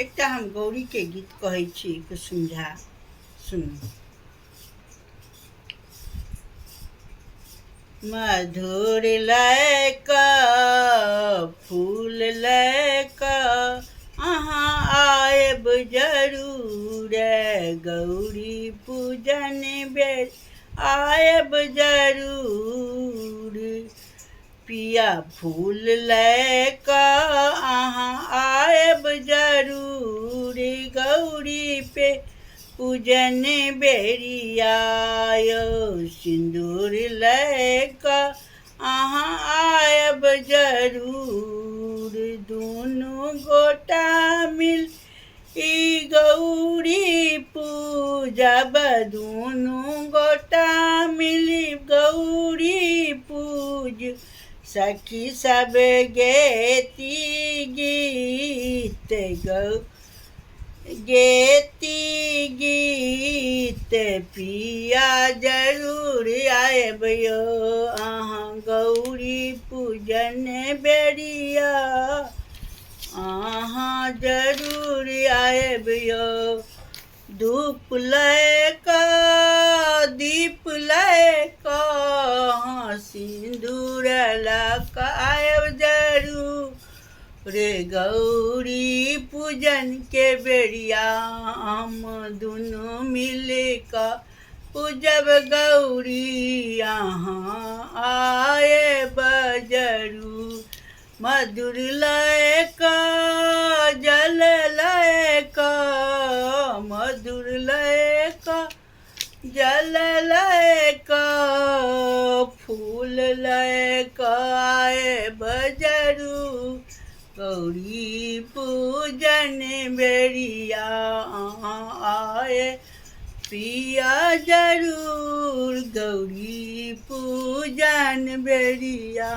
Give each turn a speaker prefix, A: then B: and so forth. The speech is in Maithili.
A: एकटा हम गौरीके गीत कहै छी, कुसुम झा सुनू। मधुर लय कऽ फूल लय कऽ अहाँ आयब जरूर, गौरी पूजन बेर आयब जरूर। पिया फूल लय कऽ अहाँ आयब जरूर, गौरी पे पूजन बेरिया यौ। सिन्दूर लय कऽ अहाँ आयब जरूर, दुनू गोटा मिल ई गौरी पूजब, दुनू गोटा मिलि गौरी पूज। सखी सब गेती गीत गौ गेती गीत, पिया जरूर आयब यौ अहाँ गौरी पूजन बेरिया, अहाँ जरूर आयब यौ। धूप लय कऽ दीप लय कऽ सिन्दूर लऽ कऽ आयब जरूर रे, गौरी पूजन के बेरिया। हम दुनू मिल कऽ पूजब गौरी, अहाँ आयब जरूर। मधुर लय कऽ जल लय कऽ, मधुर लय कऽ जल लय कऽ फूल लय कऽ आयब जरूर, गौरी पूजन बेरिया। अहाँ आए पिया जरूर, गौरी पूजन बेरिया।